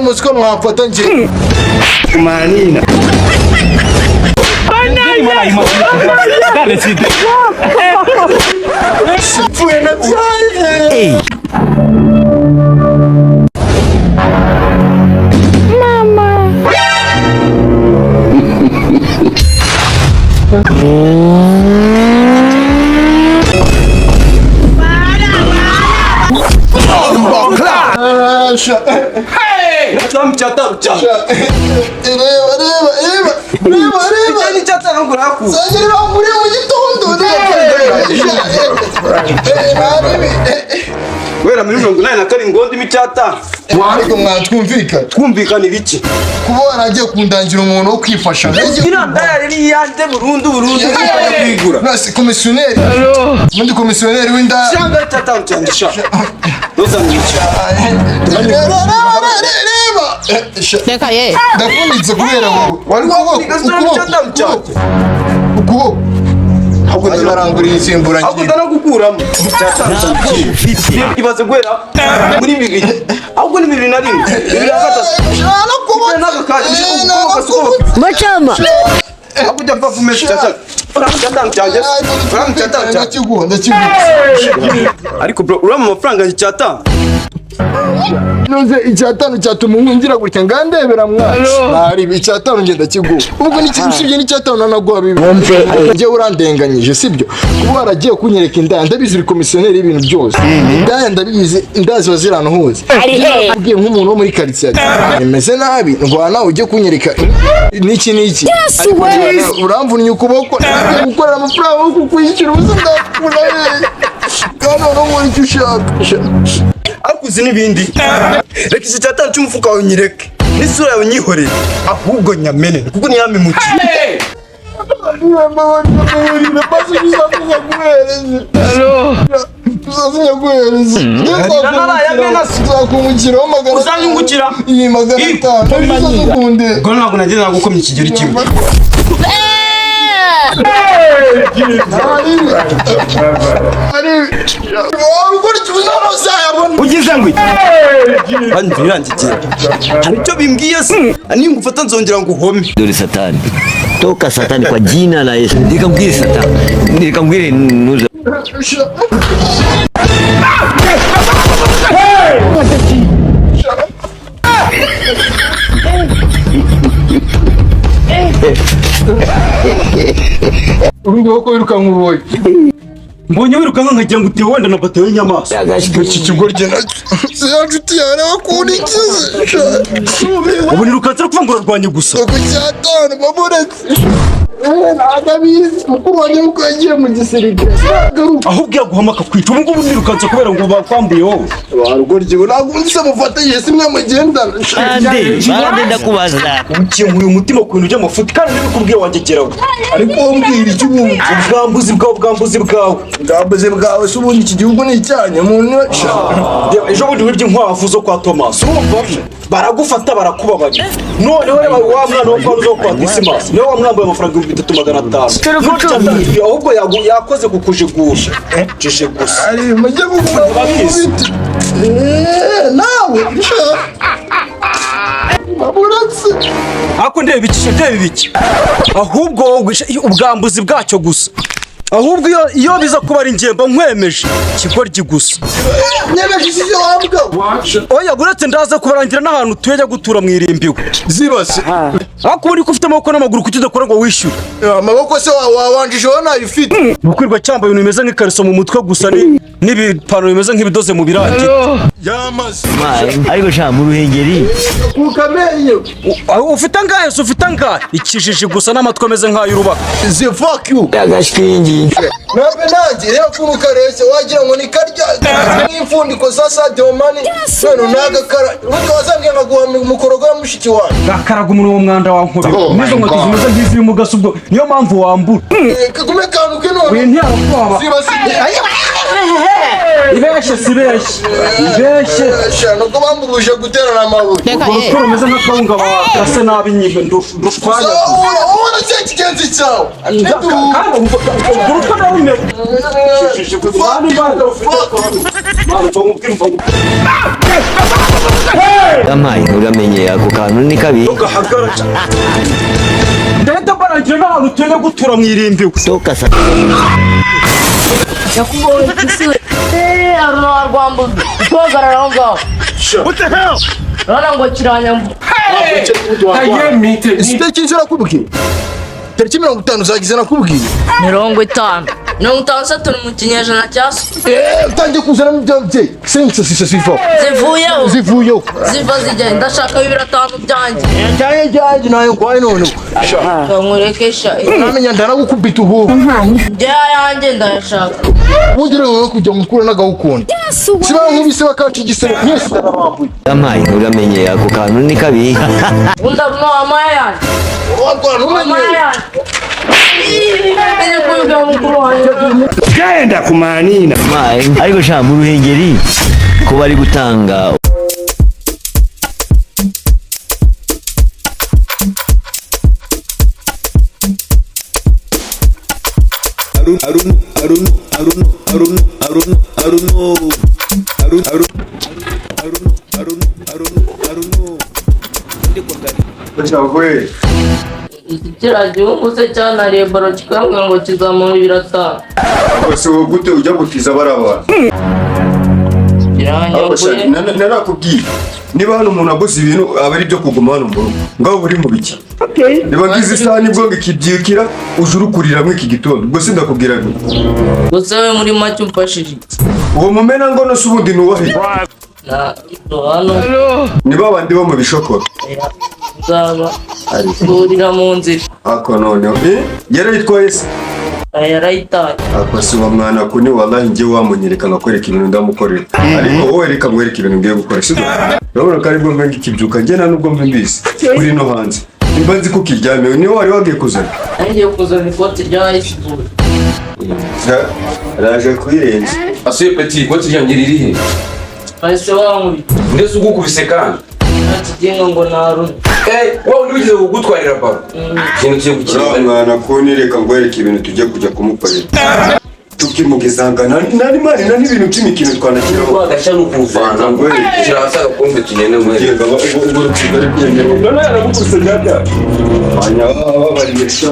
Muzi ko mwamfata njye. Manina. Pfuye, nabyaye. Sha. Cyatanu cyanjye. Reba, reba, reba, reba, reba. Icyo ni icyatanu ngo urakuze. Sangira banguriye mu gitondo, reba. Guhera muri 87 ndimo icyatanu. Ariko mwatwumvikana? Twumvikana ibiki? Kuba waragiye kundangira umuntu wo kwifasha. Iriya ndaya rero iyanjye burundu burundu, ngiye kuyigura. Nasi komisiyoneri. Ubundi komisiyoneri w'indaya. Cyangwa icyatanu cyanjye sha. Ntuzamwice. Reba, reba, reba. Reka ye. Ndafunitse kubera wowe. Wari Ukuboko, wafunika sura ukuboko, n'icyatanu cyanjye. ukuboko. Ahubwo Bajya barangurira insimburangingo. Ahubwo ndanagukuramo. Icyatanu cyanjye. Ibaze guhera muri bibiri. Ahubwo ni 2001. 2003. Machama. Ahubwo ujya mva vumesha icyatanu. Uriya icyatanu cyanjye. Uriya icyatanu cyanjye. Ndakiguha, ndakiguha. Ariko bro, uriya mu mafaranga yanjye icyatanu. Noze icyatanu cyatuma ngira gutya ngandebera mwana. Nari icyatanu ngenda kiguha. Ubwo ni usibye n'icyatanu nanaguha bibi. Njye urandenganyije, sibyo? Kuba waragiye kunyereka indaya, ndabizi uri komisiyoneri y'ibintu byose. Indaya ndabizi, indaya ziba ziri ahantu hose. Ubwiye nk'umuntu wo muri karitsiye imeze nabi, ndwana ujye kunyereka n'iki n'iki. Ariko uramvunnye ukuboko, nagiye gukorera amafaranga yo kukwishyura, ubusa ndakura hehe? Kandi noneho nkora icyo ushaka. Ariko uzi n'ibindi, reka iki cyatanu cy'umufuka wawe nyireke n'isura yawe nyihorere, ahubwo nyamene kuko niyamimukiye. Nzakungukiraho magana. Uzanyungukira? Iyi 500 uzazukunde. Ubwo ntabwo nageze nagukomye ikigero kimwe. Ugize ngo iki? Kandi birangiye hari icyo bimbwiye se? Ningufata nzongera ngo uhome. Dore satani. Toka satani kwa jina la Yesu. Nikamwambie satani. Nikamwambie nuza. Urumva ko wirukanka uboye. Mbonye wirukanka nkagira ngo utewe wenda na batewe y'inyamaswa. Iki kigoryi nacyo si ya nshuti yawe nawe akunda ikize. Ubu nirukanse no kuvuga ngo urarwanye gusa. Ku cyatanu bamuretse ntabwo abizi mukuru wanjye kuko yagiye mu gisirikare nagaruka. Ahubwo yaguhama akakwica. Ubu ngubu nirukanse kubera ngo bakwambuye wowe. Warugoryi ntabwo undi se mufatanyije, si mwe mugendana? Bande, bande ndakubaza. Ukinguye umutima ku bintu by'amafuti kandi ntibikubwiye wangegeraho. Ariko wowe mbwira icyo ubundi. Ubwambuzi bwawe, ubwambuzi bwawe. Bwambuze bwawe se? Ubundi iki gihugu ni icyanyu umuntu? Reba, ejo bundi wibye inkwavu zo kwa Thomas, urumva baragufata barakubabarira. Noneho reba wa mwana wo kwa zo kwa Dismas, niwe wamwambaye amafaranga 3500. Ahubwo yakoze kukujigusha jije gusa. Ari mujye mugura. Babizi. Nawe baburetse. Ariko ndeba iki, ndeba ibiki? Ahubwo wowe ubwambuzi bwacyo gusa. Ahubwo iyo biza kuba ari ngemba nkwemeje kigoryi gusa. Nyemeje icyo wambwa. Oya, uretse ndaza kubarangira n'ahantu utuye, ajya gutura mu irimbiwe. Zibase. Ariko ubu ko ufite amaboko n'amaguru, kuki udakora ngo wishyure? Amaboko se wawanjije wowe ntayo ufite? Ni ukwirwa cyambaye ibintu bimeze nk'ikariso mu mutwe gusa n'ibipantaro bimeze nk'ibidoze mu birangiti. Yamaze. Ariko sha mu Ruhengeri. Kuka amenyo. Ufite angahe se? Ufite angahe? Ikijiji gusa n'amatwi ameze nk'ay'urubaka. The fuck you. Agashwingi. Nabe nanjye reba ukuntu kareshya, wagira ngo ni karya nk'imfundiko za Sadio Mane. None nagakara ubundi wazambwiye nkaguha mukorogo wa mushiki wanjye. Gakaraga umunwa wo mwanda wa nkobe. N'izo nkweto zimeze nk'iz'ibimuga se? Ubwo niyo mpamvu wambura. Kagume kantu ke none. Wintera ubwoba. Zibase. Ibeshye si ibeshye. Ibeshye. Nuko bambubuje guterana amabuye. Urwo rutwe rumeze nk'akawunga bakase nabi nyine ndushwanya. Ubona cya kigenzi cyawe. Kandi urwo rutwe nawe rumeze. Mani mbaraga rufite. Mani mva nkubwire mva nkubwire. Yampaye uramenye ako kantu ni kabi. Ugahagara. Ndahita mbarangira n'ahantu ugiye gutura mu irimbi. Toka satani. Yakubonye isi we. Aruna wa Rwambuzi. Guhagarara aho ngaho. What the hell? Urabona ngo kiranyambu. Itariki nshya nakubwiye. Tariki 50 zagize nakubwiye. 50. 50 se turi mu kinyejana cya so. Utangiye kuzanamo ibyo babyeyi. Sense sise sivaho. Zivuyeho. Zivuyeho. Ziva zijya ndashaka 5 byanjye. Cyane cyanjye nayo kwaye noneho. Nkurekesha. Namenya ndanagukubita ubu. Njye ayanjye ndayashaka. Ubundi rero wowe kujya mukura n'agahukunda. Siba nkubise bakaca igisebe. Mwese ndabambuye. Yampaye uramenye ako kantu ni kabi. Ubundi Aruna wampaye ayanjye. Warwara Wampaye ntumenye. ayanjye. Menye kubibwira mukuru wanjye. Genda kumanina. Ariko sha mu Ruhengeri ko bari gutanga Iki kiriya gihugu se cyanariye baro kikambwira ngo kizamuha 5. Ese wowe gute ujya gutiza bariya bantu? Narakubwiye niba hano umuntu aguze ibintu aba ari ibyo kuguma hano mu rugo ngaho buri mu biki. Niba ngize isaha nibwo ngo ikibyukira uje urukuriramo iki gitondo ubwo sindakubwira nti Gusa we muri make umfashije iki? Uwo mumena ngono se ubundi ni uwahe? Na hano Ni ba bandi bo mu bishokoro. nzaba ari kurira mu nzira. Ako noneho yarayitwaye se? Yarayitaye. Ako si uwo mwana kuni wallahi njye wamunyereka nkakwereka ibintu ndamukorera. Ariko wowe reka nkwereke ibintu ngiye gukora sibyo? Urabona ko aribwo mbe ngikibyuka njye nta nubwo mbe mbizi uri no hanze. Nimba nzi ko ukiryamiye niwe wari wagiye kuzana. Ngiye kuzana ikoti rya iceboy. Raje kuyirenza. Asuye peti ikoti ryanjye riri he? Bahise bankubita. Ndetse ugukubise kandi. Nta kigenga ngo narune. Wowe undi wigeze kugutwarira baro. Ikintu tugiye gukina. Uriya mwana kuni reka nkwereke ibintu tugiye kujya kumukorera. Tukimugizanga nani mani nani ibintu by'imikino twanakiraho. Wagashya n'ukuvana. Shyira hasi agakombe tugende nkwereke. Ugenda ubwo urukiko byemewe. None yaragukubise byabya. Abanyababariye sha.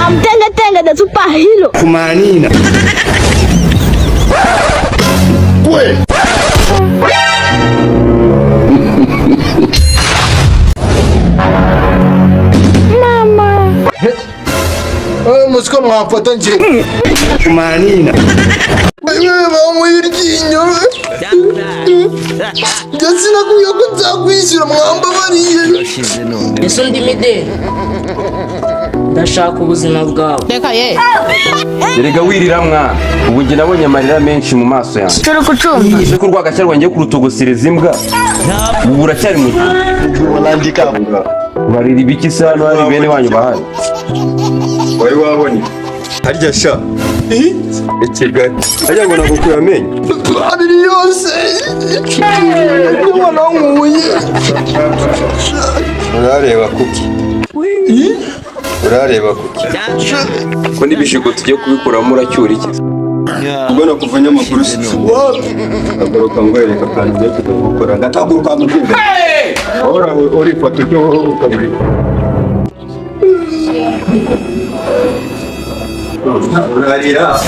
I'm tenga tenga the superhero. Kumanina. Muzi ko mwamfata njye. Kumanina. Bamuha iryinyo. Njye sinakubwiye ko nzakwishyura mwambabariye. Ese undi mideli. Ndashaka ubuzima bwawe. Erega wirira mwana. Ubu njye nabonye amarira menshi mu maso yanjye. Turi kucumba. Ese ko urwagashya rwanjye kurutogosereza imbwa. Ubu uracyari muzima. Urarira ibiki se hano hari bene wanyu bahari? Wari wabonye. Harya sha. I Kigali. Harya ngo nagukuye amenyo. Abiri yose. Niba nankuye. Urareba kuki? Urareba kuki? Ko n'ibishigo tugiye kubikuramo uracyura iki? Ubwo nakuva nyamakuru si. Agaruka ngwereka kandi ugiye kujya gukora. Ndataguruka mu bwenge. Ora urifata icyo ukabiri. Urarira.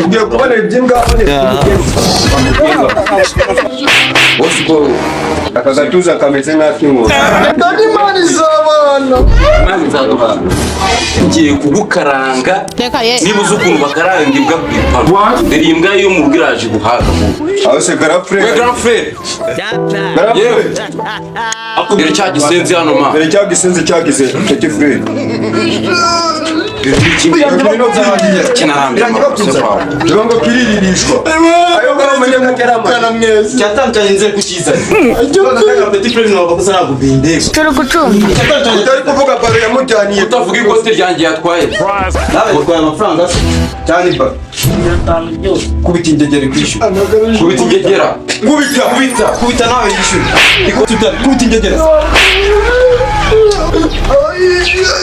Ugiye kubona iby'imbwa. Bose uko Aka gatuza kameze nk'ak'inkoko. Kandi Imana izabana. Imana izaduha. Ngiye kugukaranga niba uzi ukuntu bakaranga imbwa ku ipanu. Dore iyi mbwa yo mu rugo iraje guhaga vuba. Aho se garafure. We grand frère. Yewe. Akubwira cya gisenzi hano ma. Dore cya gisenzi cyagize petit frere. Birango kiririshwa. Ayo ngaho manye Kana mwese. Cyatanu cyanjye nzere kukizana. None petit frère ntabwo bakoze ntabwo bindeba. Turi gucumba. Icyatanu cyanjye Utari kuvuga baro yamujyaniye. Utavuga ikote ryanjye yatwaye. Nawe utwaye amafaranga se cyane ba Bitanu byose. Kubita ingegera kwishyura. Kubita ingegera. Kubita. Kubita, kubita nawe yishyura. Ikoti utari kubita ingegera.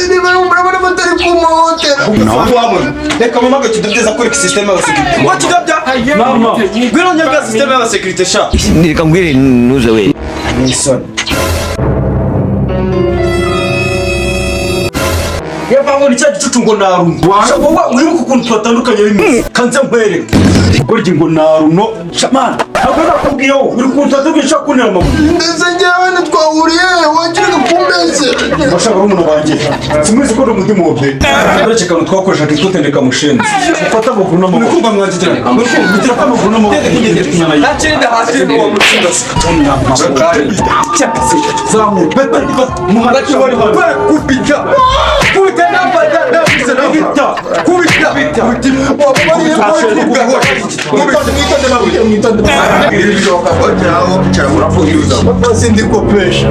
Niba murabona batari kumuhotera. Wabona. Reka mama kidobya kwereka system y'abasekirite. Ngo kidobya? Mama. Ngwino nyabwa system y'abasekirite sha. Reka mbwire nuze we. Nisoni. Yava ngo ni cya gicucu ngo naruno. Wowe mwibuke ukuntu twatandukanye bimeze. Kanze nkwereke. Burya ngo naruno. Shamana. Ntabwo nakubwiye wowe. Uri kuntu twatandukanye ushaka kuntera amabuye. Ndetse njyewe ntitwahuriye wagiraga kumbesera. Bashaka barumuna banjye. Simuzi ko ndi umudimu wa pe. Uretse akantu twakoreshaga twitendeka mushenzi. Ufata amaguru n'amaboko. Uri kumva mwagira. Uri kumva ugira amaguru n'amaboko. Ntakindi hasi ni uwo mutsinda. Kubita. Kubita nafata nafisa nafita. Kubita. Sindikopesha.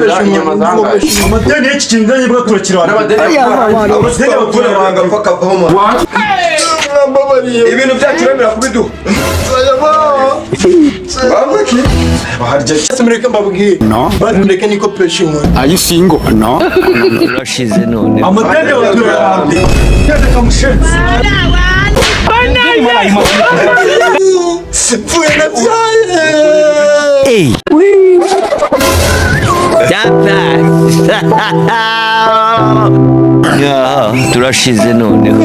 Uri inyama zangahe? Amadeni y'iki kintu njyanye bwa turakirana. N'amadeni Mwambabariye. Ibintu byacu uremera kubiduha. Harya mureke mbabwire. Mureke nikopesha inkoni. Urashize none. Amadeni y'abaturarwanda. Tendeka mushenzi. Pfuye nabyaye. Hey. Turashize noneho.